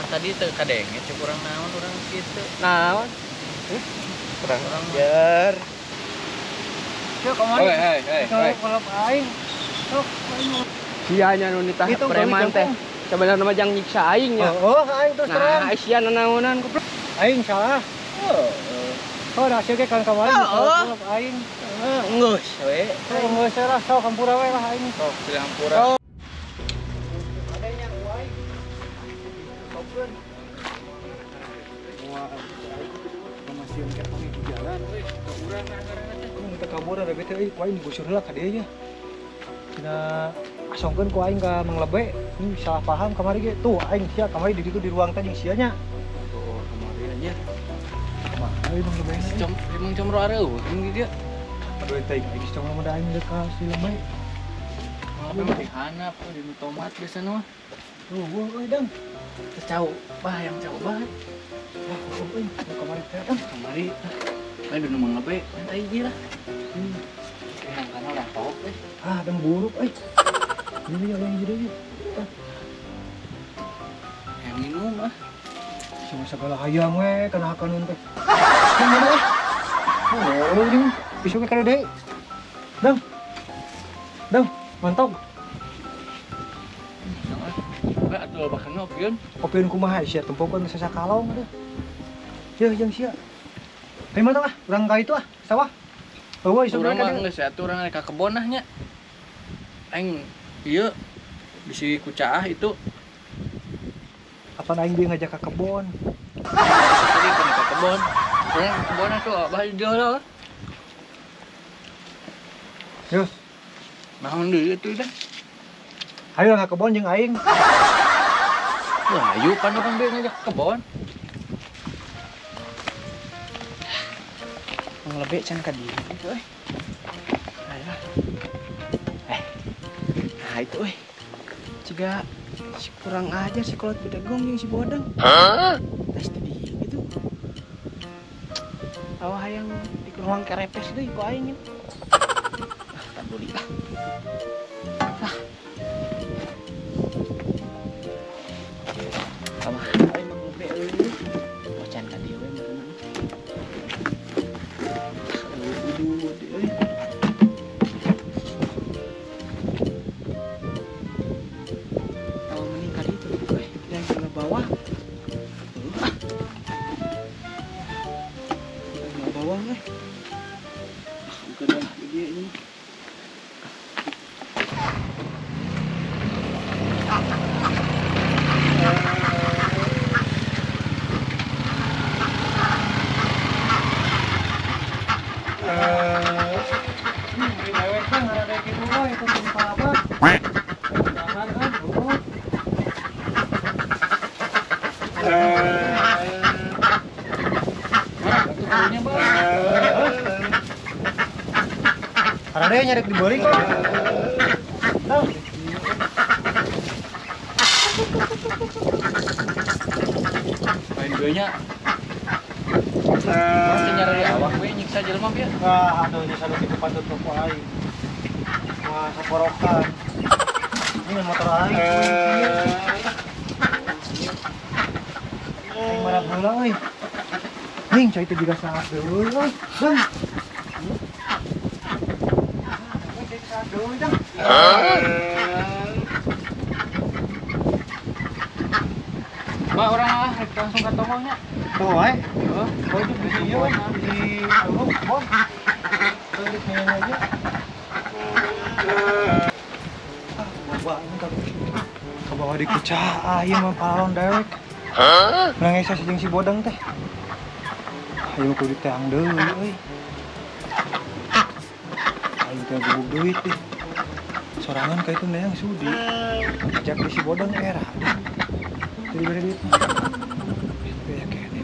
Tadi teu kadenge cek urang naon urang kitu. Naon? Kurang ajar. Cuk kamari. Hei, hei, hei. Kalau aing. Sok aing. Sia nya nu nitah preman teh. Sebenarnya mah jang nyiksa aing nya. Oh, aing terus terang. Nah, sia nanaonan goblok. Aing salah. Heeh. Oh, da sia ge kan kamari Oh. aing. Geus we. Oh, geus lah, sok hampura we lah aing. Sok pilih hampura. Kabur ada bete euy, ku aing digusur heula ka dieu nya. Cenah asongkeun ku aing ka Mang Lebe, ini salah paham kamari ge. Tuh aing sia kamari di ditu di ruang teh jeung sia nya. Oh, kamari nya. Kumaha euy Mang Lebe? Com, emang comro areuh jeung di dieu. Aduh teh aing geus comro mah aing deuk ka si Lebe. Mang Lebe mah dihanap tuh di tomat biasana mah. Tuh, euy dang. Teu cau, bah yang cau banget. Wah, euy, kamari teh dang. Kamari. Aing nu Mang Lebe, minta hiji lah. Yang kana urang top eh. Ah, dang buruk euy. Ini yang hiji deui. Yang minum ah. Sama segala hayang we kana hakanun teh. Mana ah? Oh, ini pisau ke deui. Dang. Dang, mantap. Enggak atuh bahkan opieun. Opieun kumaha sia tempokeun sasakalong atuh. Yeuh jeung sia. Ayo mantap ah, urang ka itu ah, sawah. Eueuh isuk urang mah geus atuh urang rek ka kebon ah nya. Aing ieu bisi kucaah itu. Kapan aing dia ngajak ka kebon? Tadi kan ka kebon. Urang ka kebon atuh abah di dieu lah. Yeuh. Naon deui atuh dah. Ayo ka kebon jeung aing. Wah, ayo pan urang deui ngajak ka kebon. Mang Lebe can ka dieu itu euy. Ayo. Nah itu euy. Ciga si kurang ajar si kolot bedegong jeung si bodeng. Hah? Tes di dieu gitu. Awah hayang di ruang kerepes deui ku aing. Ah, peduli lah. Ah. Kamah aing Mang Lebe euy. Can ka dieu we meureun. Kalau mending kali itu, yang ke bawah, ke bawah, bukan lah dia ini. Karena dia nyari dibeli kok. Nah. Main gue nya. Pasti nyari awak gue nyiksa jelema bieu. Wah, aduh nyiksa lu kitu patut toko aing. Wah, saporokan. Ini motor aing. Aing marah heula euy. Ning cai teh juga sangat deui euy. Dang. Mbak orang ah langsung ke tokonya. Tuh, eh. Oh, itu beli ieu, di kebon. Tuh di aja. Ah, bawa ini ke bawah di kucah, ieu mah palon dewek. Hah? Nangis jeung si bodang teh. Ayo kudu teang deui euy. Aing teh gubuk duit deh. Sorangan ka itu neang sudi. Ajak di si bodang era. Jadi bere duit. Ya kene.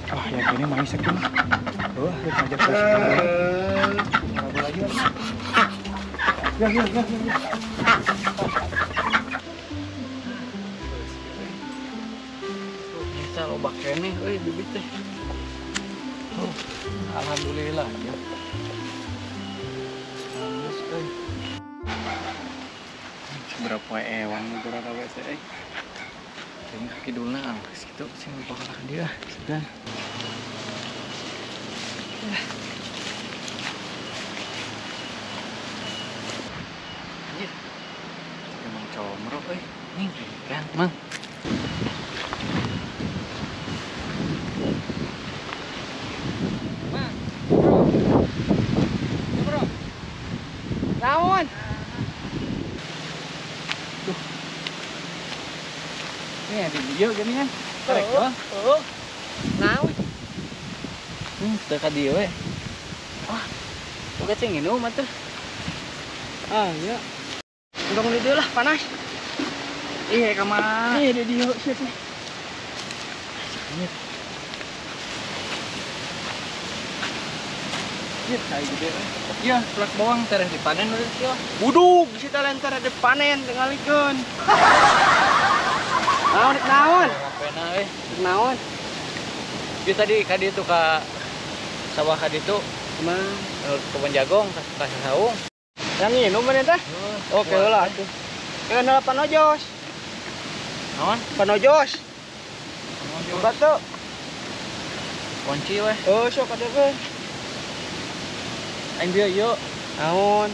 Wah, ya kene main sakieu. Wah, rek ngajak ka si bodang. Ngobrol lagi lah. Ya, ya, ya, ya. Bisa loba keneh euy bibit teh. Oh, alhamdulillah ya. Geus euy. Berapa ewang berapa teh euy. Teuing kidulna anggeus kitu sing bakal ka dieu sudah. Anjir. Emang comro euy. Ning, kan, Mang. Mang. Bro. Naon? Duh. Ini ada video gini kan? Karek doang. Heeh. Naon? Teu ka dieu we. Wah. Boga cing nginum atuh. Ah, iya. Untung di dieu lah panas. Ih, ka mana? Ih, di dieu sia teh. Anjir. Anjir, cai gede we. Iya, plak bawang tereh dipanen udah kieu. Budug si teh tereh dipanen tingalikeun. Naon naon? Pena euy. Naon? Ieu tadi ka dieu tuh ka sawah ka ditu. Kumaha? Kebun jagung ka saung. Yang nginum mana teh? Oke lah atuh. Keun panojos. Naon? Panojos. Coba tuh. Kunci weh. Oh, sok adekeun. Aing bieu ieu. Naon?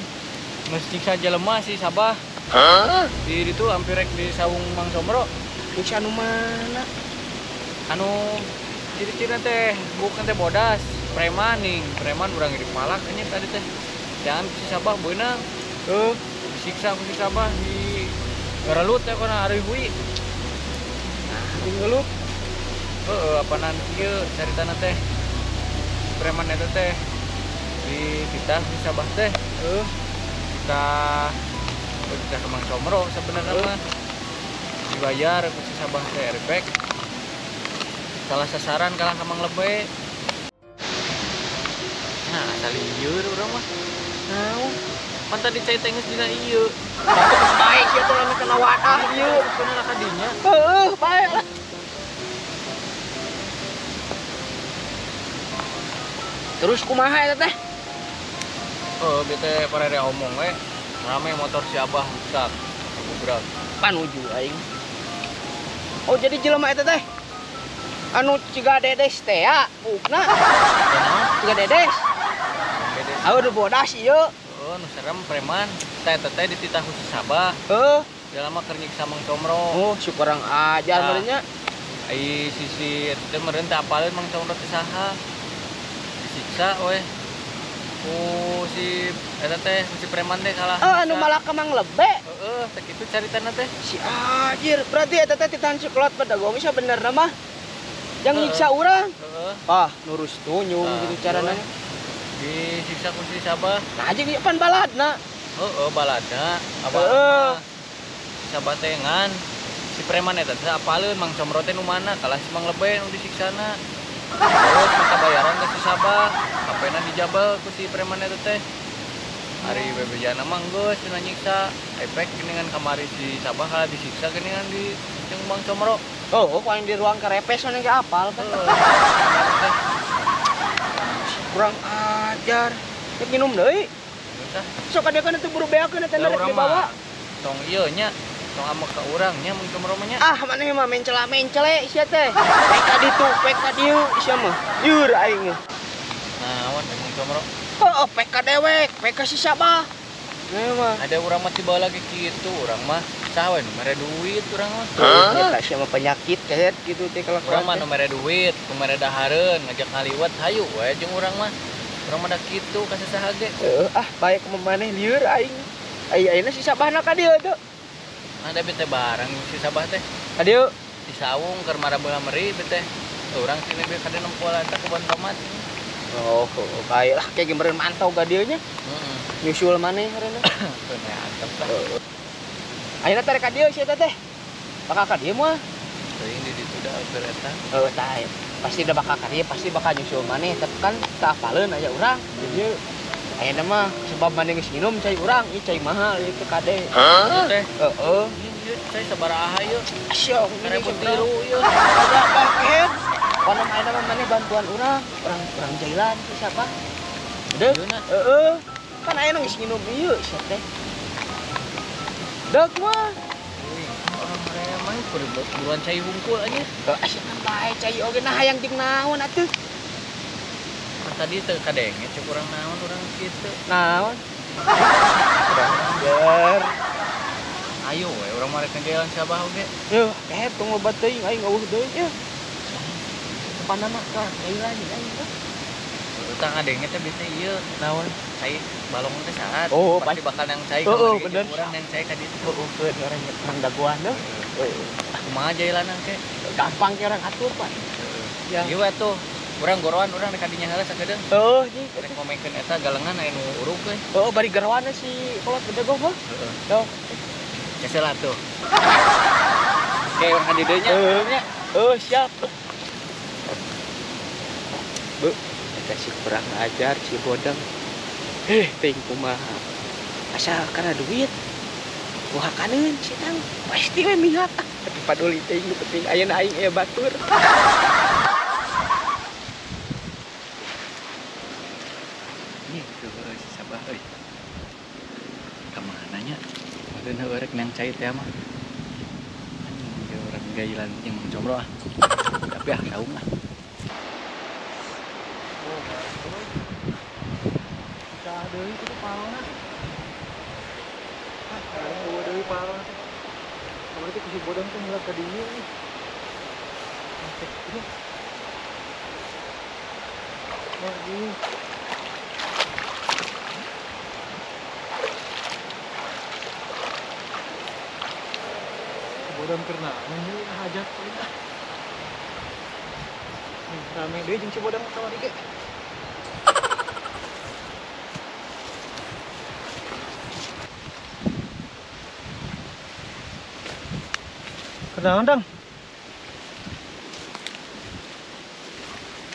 Geus nyiksa jelema si Sabah. Hah? Di ditu hampir rek di saung Mang Somro. Nyiksa anu mana? Anu ciri-ciri teh bukan teh bodas, preman ning, preman urang dipalak nya tadi teh. Jangan si Sabah beunang. Heuh, disiksa ku si Sabah di garelut teh kana ari hui. Nah, tinggelut. Heeh, apanan kieu caritana teh. Preman eta teh dititah si Sabah teh. Heuh, dititah ke Mang Somro sebenarnya mah. Dibayar ku si Sabah teh repek. Salah sasaran kalah ka Mang Lebe. Nah, asal lieur urang mah. Naon? Pan tadi cai teh geus dina ieu. Bae sia teh lamun kena wadah ieu. Kena ka dinya. Heuh, bae lah. Terus kumaha eta teh? Heuh, bete parere omong we. Rame motor si Abah rusak. Gubrak. Panuju aing. Oh, jadi jelema eta teh anu ciga dedes teh ya, buukna. Ciga dedes. Dedes. Aduh bodas ieu. Heeh, nu serem preman. Teh teh dititah ku si Sabah. Heuh, jelema keur nyiksa Mang Comro. Oh, si kurang ajar Nah. meureun nya. Ai sisi eta teh meureun teh apaleun Mang Comro teh saha. Disiksa we. Ku si eta teh ku si preman teh kalah. Oh, anu malah ka Mang Lebe. Heeh, teh kitu caritana teh. Si anjir, berarti eta teh titahan si kolot pedagong sabenerna mah. Yang nyiksa urang. Heeh. Ah, nurus tunyung Nah, gitu carana. Disiksa ku si Sabah. Nah, jeung ieu pan baladna. Heeh, baladna. Abah Heeh. Si Sabah teh ngan si preman eta teh apaleun Mang Comro teh nu mana kalah si Mang Lebe nu disiksana. Terus minta bayaran ke si Sabah, HP-na dijabel ku si preman eta teh. Ari bebejana mah geus cenah nyiksa. Efek geuningan kamari si Sabah kalah disiksa geuningan di jeung Mang Comro. Oh, ku aing di ruang kerepes mana ge apal kan. Heeh. Kurang ajar. Rek minum deui. Geus ah. Sok adekeun atuh buru beakeun eta Da rek urang dibawa. mah tong ieu nya, tong ambek ka urang nya Mang Comro mah nya. Ah, maneh mah mencela-mencele sia teh. Pek ka ditu, pek ka dieu sia mah. Lieur aing mah. Naon Mang Comro? Heeh, pek ka dewek, pek ka si Sabah. Maneh mah. Ada urang mah tiba lagi kitu, urang mah saha we nu mere duit urang mah. Eta sia mah penyakit kehet gitu teh Urang kelakuan. mah nu mere duit, nu mere dahareun, ngajak ngaliwet hayu we jeung urang mah. Urang mah da kitu ka sasaha ge. Heeh, ah bae ka maneh lieur aing. Ai ayeuna si Sabahna ka dieu tuh. Ada bete barang si Sabah teh Ka dieu. di saung keur marabeula meri bete. Urang sini be kade nempoal eta kebon tomat. Oh, bae lah kayak meureun mantau ka dieu nya. Heeh. Nyusul maneh ngaranna. Teu antep lah. Ayeuna teh ka dieu si eta teh. Bakal ka dieu moal. Teuing di ditu da keur eta. Heuh, tah. Pasti da bakal ka dieu, pasti bakal nyusul maneh, tapi kan teu apaleun aya urang. Di dieu. Ayeuna mah sebab maneh geus nginum cai urang, ieu cai mahal ieu teh kade. Ieu teh. Heeh. Ieu cai sabaraha ieu? Asyik, Seribu tilu ieu. Agak paket. Kono ayeuna mah maneh bantuan urang, urang jailan si siapa? Deuk. Ieuna. Heeh. Kan ayeuna geus nginum ieu sia teh. Deuk mah. Teuing, orang preman Ukur buruan cai hungkul aja. Asik kan bae cai oge nah hayang jeung naon atuh. Kan tadi teu kadenge cek urang naon urang kitu. Naon? Ajar. Ayo we urang mah rek ngejailan si Abah oge. Yeuh, tong loba teuing aing eueuh deui yeuh. Depanna mah ka jailan aing teh. Utang adenge teh biasa ieu naon? Cai balong teh saat. Oh, pasti bakal yang cai oh, bener. Urang yang cai ka ditu. Heeh, keun urang urang dagoan deuh. Kumaha jailanan ke? Gampang ke urang atur, Pak. Ya. Ieu atuh urang goroan urang rek ka dinya heula sakedeung. Heuh, ji. Rek ngomekeun eta galengan aya nu uruk euy. Heuh, bari goroan si kolot bedagoh mah. Heeh. Tuh. Kesel atuh. Oke, urang ka dieu nya. Heuh, heuh, siap. Bu, eta si kurang ajar si bodang. Teuing kumaha. Asal kana duit. Wahakaneun si tang pasti we mihak. Tapi paduli teuing nu penting ayeuna aing aya batur. Nih, tuh si Sabah euy. Ka mana nya? Bageun heueuh rek nang cai teh mah. Anjing urang gailan jeung Mang Comro ah. Tapi ah saung ah. Cah deui kitu palona. Ah, eueuh deui palona teh. Kamari teh si bodang teh nyelak ka dieu euy. Cek ieu. Oh, ieu. Si bodang keur naon ieu hajat paling ah. Nih, rame deui jeung si bodang kamari ge. Kenaon, Dang?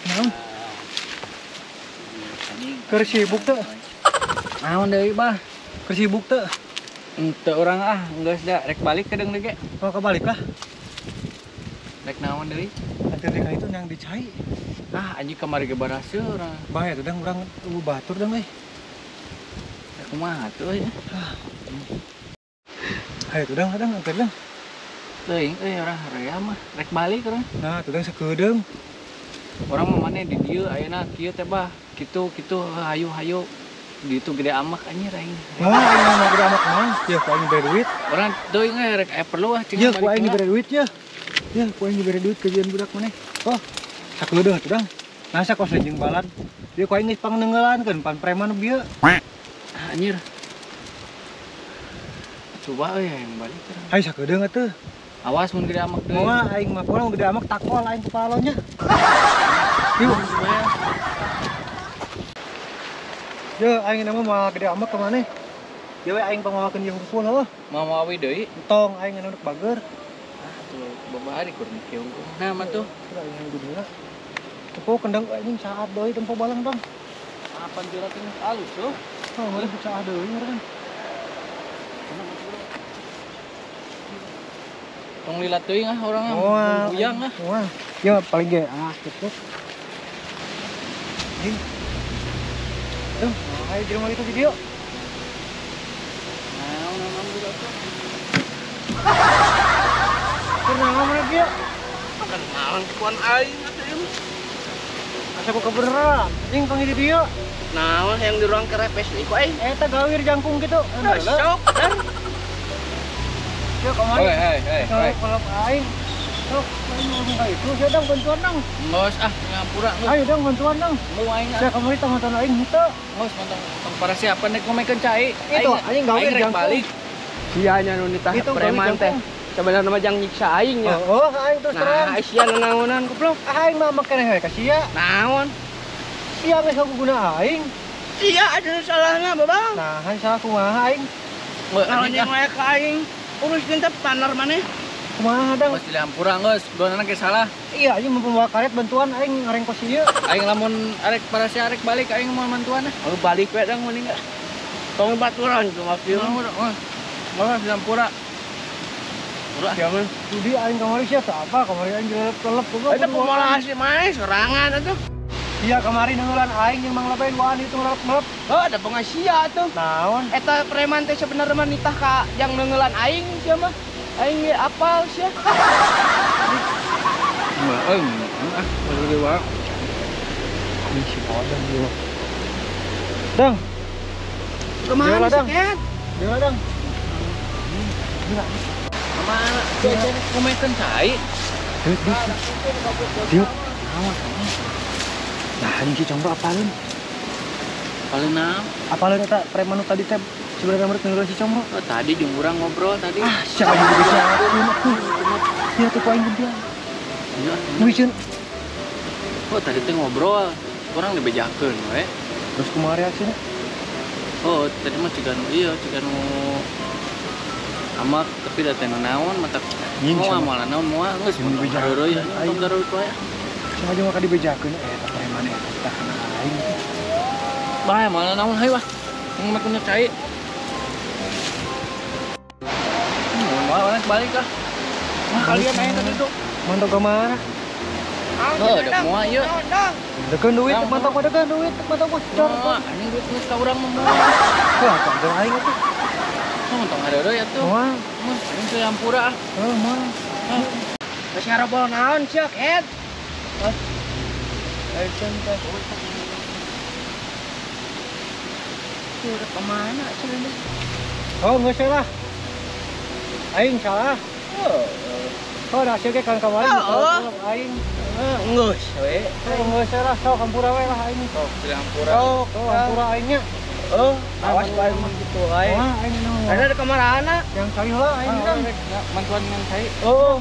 Naon? Keur sibuk teu? Naon deui, Bah? Keur sibuk teu? Henteu urang ah, geus da rek balik kedeung deui ge. Oh, kebalik lah. Rek naon deui? Anteur ka itu yang dicai. Ah, anjing kamari ge baraseuh urang. Bae atuh Dang, urang eueuh batur Dang euy. Rek kumaha atuh euy? Ah. Hayu atuh Dang, Dang, anteur Dang. Teuing euy urang hoream mah, rek balik urang. Nah, atuh Dang sakedeung. Urang mah maneh di dieu ayeuna kieu teh bah, kitu kitu hayu hayu. Di itu gede amak anjir aing. Wah, aing mah gede amak mah. Ya ku aing dibere duit. Urang teuing euy rek aya perlu ah cing. Ya ku aing dibere duit ya. Ya ku aing dibere duit kajian budak maneh. Oh, sakedeung atuh Dang. Nah, sakos jeung balan. Ya ku aing geus pangnenggelankeun pan preman bieu. Ah, anjir. Coba euy aing balik urang. Hayu sakedeung atuh. Awas mun gede amak deui. Moal aing mah pola gede amak takol aing ku palonya. Yuk. Ye aing nama moal gede amak ka maneh. Ye we aing pangmawakeun ieu hungkul heuh. Moal mawi deui. Entong aing anu rek bager. Ah tuh babahari kur mikir hungkul. Nah mah tuh. Aing duduhna. Tempo kendang anjing saat deui tempo balang dong. Apan jurat ini alus tuh. Oh, meureun saat deui meureun. Tong lilat teuing ah urang ah. Buyang ah. Wah. Ya paling ge ah gitu. Anjing. Tuh, ayo di rumah itu video. Naon naon budak tuh. Kunaon mana dia? Kenalan kuan aing atuh ieu. Asa ku kebeneran. Anjing panggil di dieu. Naon yang di ruang kerepes deui ku aing. Eta gawir jangkung gitu. Sok, dan. Yo kamari. Hei, hei, hei. Kalau aing. Sok, aing ngomong ka itu, sia dang bantuan dang. Geus ah, ngampura geus. Ayo dang bantuan dang. Mau aing ah. Sia kamari tong aing henteu. Geus tong para siapa nek ngomekeun cai. Itu anjing gawir jangkung. Balik. Sia nya nu nitah preman teh. Sebenarnya mah jang nyiksa aing nya. Oh, aing terus terang. Nah, sia nanaonan goblok. Aing mah make we ka sia. Naon? Sia geus guna aing. Sia ada salahna, Babang. Nah, salah kumaha aing? Naon yang wae ka aing? Uruskeun teh panar maneh. Kumaha dang? Geus dihampura geus, duanana ge salah. Iya, aing mau bawa karet bantuan aing ngarengkos ieu. Aing lamun arek para sia arek balik aing moal bantuan ah. Oh, balik we dang mending ah. Tong baturan cuma kieu. Moal dihampura. Pura ya mah. Tudi aing kamari sia teu apa, kamari aing dilelep-lelep goblok. Eta kumaha sih mae sorangan atuh. Iya kamari nenggelan aing yang Mang Lebay duaan itu ngelep-ngelep. Oh, ada pengasia atuh. Naon? Eta preman teh sebenarnya mah nitah ka jang nenggelan aing sia mah. Aing ge apal sia. Mah euy, ah, baru dewa. Ini si Bodeng ieu. Dang. Kemana sih, Ken? Dewa, Dang. Kemana? Komekeun cai. Diuk. Nah, anjing si Combro apaleun? Apaleun naon? Apaleun eta preman nu tadi teh sebenarnya murid ngeureuh si Combro. Oh, tadi jeung urang ngobrol tadi. Ah, siapa juga bisa. Ya tuh ku aing gentian. Iya. Wicun. Oh, tadi teh ngobrol, urang dibejakeun we. Terus kumaha reaksina? Oh, tadi mah ciga nu ieu, ciga nu amak tapi da teh naon mata. Moal moal naon moal geus dibejakeun ya. Tong garuh wae. Sama aja maka dibejakeun eta preman eta tah kana aing. Bae moal naon hayu ah. Ngomongkeun cai. Moal balik ah. Mah kalian aing tadi tuh. Mantap kamana? Oh, udah moal ieu. Dekeun duit, mantap mah dekeun duit, mantap mah. Cor. Anjing duit geus ka urang mah. Wah, tong aing atuh. Oh, tong hareureuy atuh. Moal. Mah anjing teu hampura ah. Heuh, moal. Geus ngarobol naon sia, Ed? Hah? Ayo teh. Udah kemana cenah? Oh, geus lah. Aing salah. Oh, dah sia ge kan kamari aing. Geus we. Geus lah, sok hampura we lah aing. Sok hampura. Sok hampura aingnya. Oh, awas bae mah kitu wae. Wah, aing naon. Ada di kamarana. Yang cai heula aing kan. Bantuan yang cai. Oh.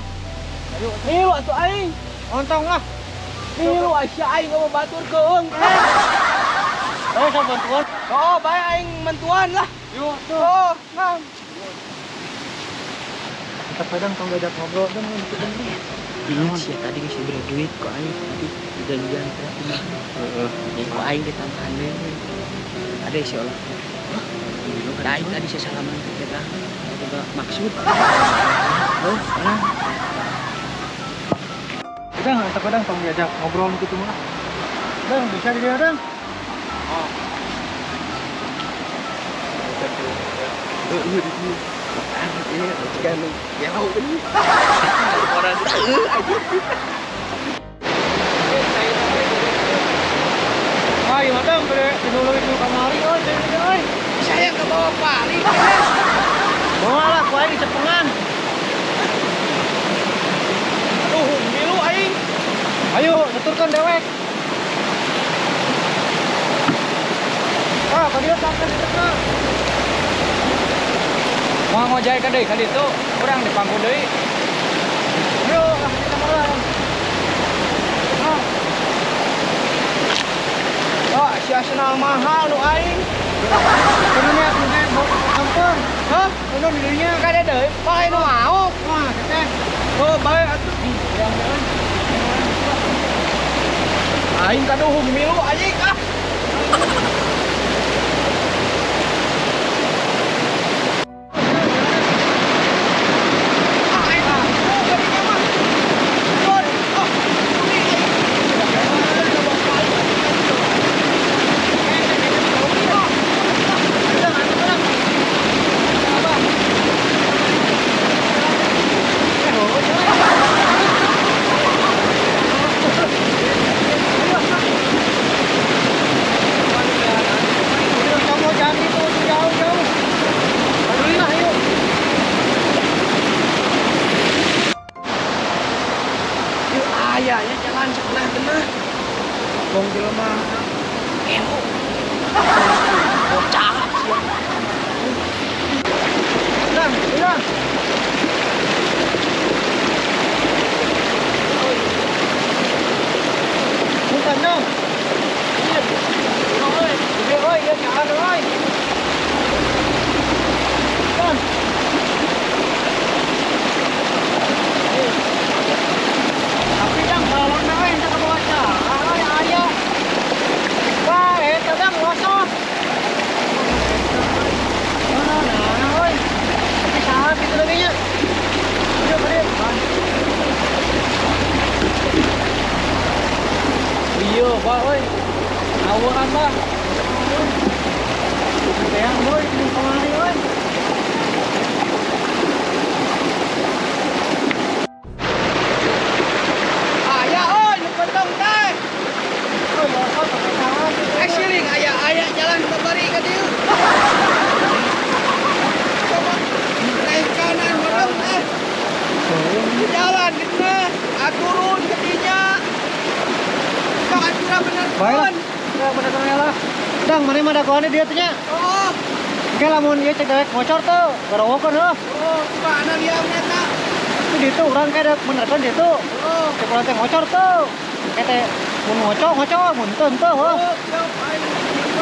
Ayo, milu atuh aing. Ontong lah. Milu sia aing mau batur keung. Oh, sok bantuan. Oh, bae aing bantuan lah. Yuk tuh. Oh, ngam. Kita padang tong diajak ngobrol dong gitu kan. Iya sih tadi geus diberi duit ku aing tadi dijanjian teh. Heeh. Ku aing ditambahan deui. Ada sih Allah. Hah? Aing tadi saya salaman ke kita. Juga maksud. Oh, nah. Kita nggak kadang tong diajak ngobrol gitu mah. Dang, bisa di dia, Dang. Oh. Heeh, di sini. Ini jika nu gelo ini. Orang aja. Ah, iya dang, bere dinuluin nu kamari euy, deui euy. Saya ke bawa pali. Bawa lah ku aing cepengan. Aduh, milu aing. Ayo, tuturkeun dewek. Ah, ka dieu sampe di tengah. Mau ngojai ka deui ka ditu, urang dipangku deui. Ayo, ah kita malah. Ah. Oh, si Arsenal mahal nu aing. Kudunya kudu samper. Hah? Kudu di dinya Kade deui, bae nu mau. Wah, teteh. Oh, bae atuh. Aing kaduhung milu anjing ah. Ayahnya jalan sebelah tengah. Bong jelema elo. Bocah sia. Dang, udah. Bukan dong. Iya. Oi, oi, ya jalan oi. Dang. Tapi dang balon euy teu kebawa euy aya. Wah, eta dang losot. Nah, nah, euy. Tapi saha kitu deui nya. Ayo, balik. Iya, Pak euy. Awaan, Pak. Teang euy, di kamari euy. Can turun ke dinya. Sok atuh benerkeun. Ya bener lah. Dang maneh mah dagoan dia teh nya. Oh. Oke lamun ieu cek dewek ngocor tuh, gorowokeun heuh. Oh, mana dia eta? Itu ditu urang kayak dek benerkeun ditu. Oh, Cek urang teh ngocor tuh. Kayak teh mun ngocor ngocor, mun teu henteu heuh. oh, siap aing.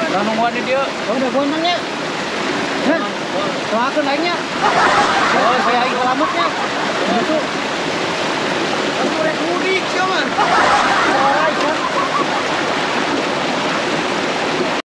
Urang nungguan di dieu. Oh, dagoan nya. Hah? Doakeun aing nya. Oh, saya aing selamatnya. Gitu. Aku rek mudik sia mah. Orang